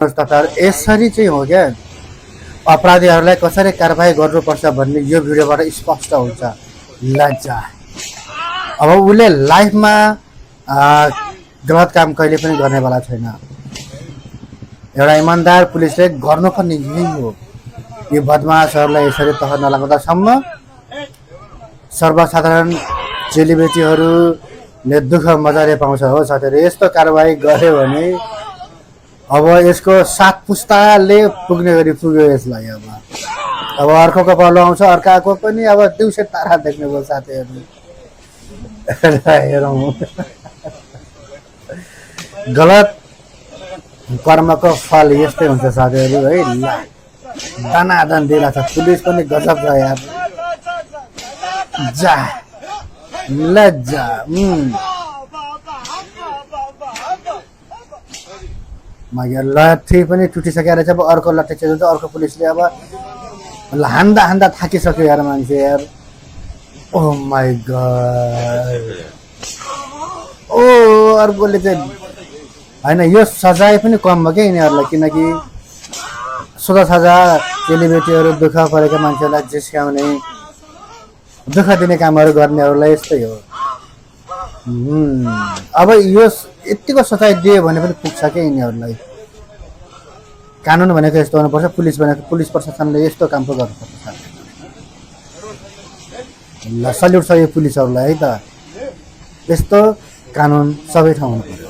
तथा यसरी चाहिँ हो क्या अपराधीहरूलाई कसरी कारबाही गर्नुपर्छ भन्ने यो भिडियोबाट स्पष्ट हुन्छ। लज्जा। अब उसले लाइफमा गलत काम कहिले पनि गर्नेवाला छैन। एउटा इमान्दार पुलिसले गर्नुपर्ने यही हो। यो बदमासहरूलाई यसरी तह नलाग्दासम्म सर्वसाधारण चेलीबेटीहरूले दुःख मजाले पाउँछ। हो साथीहरू, यस्तो कारबाही गर्यो भने अब यसको 7 पुस्ताले पुग्ने गरी पुग्यो यसलाई। अब अर्कोको पालो आउँछ, अर्काको पनि अब दिउँसो तारा देख्नुभयो साथीहरू। हेरौँ, गलत कर्मको फल यस्तै हुन्छ साथीहरू है। दनादन दिइरहेछ। पुलिस पनि गजब छ यार। जा लज्जा। लाठी पनि टुटिसकेको रहेछ। अब अर्को लाठी चाहिँ अर्को पुलिसले अब हान्दा हान्दा थाकिसक्यो यार मान्छे यार। ओ माई गड। ओ अर्कोले चाहिँ होइन, यो सजाय पनि कम भयो क्या यिनीहरूलाई। किनकि सोझा साझा चेलीबेटीहरू दुःख परेका मान्छेहरूलाई जिस्काउने दुःख दिने कामहरू गर्नेहरूलाई यस्तै हो। अब यो यतिको सजाय दियो भने पनि पुग्छ क्या यिनीहरूलाई। कानुन भनेको यस्तो हुनुपर्छ। पुलिस भनेको पुलिस प्रशासनले यस्तो काम पो गर्नुपर्छ। ल सल्युट छ यो पुलिसहरूलाई है त। यस्तो कानुन सबै ठाउँ हुनु पर्यो।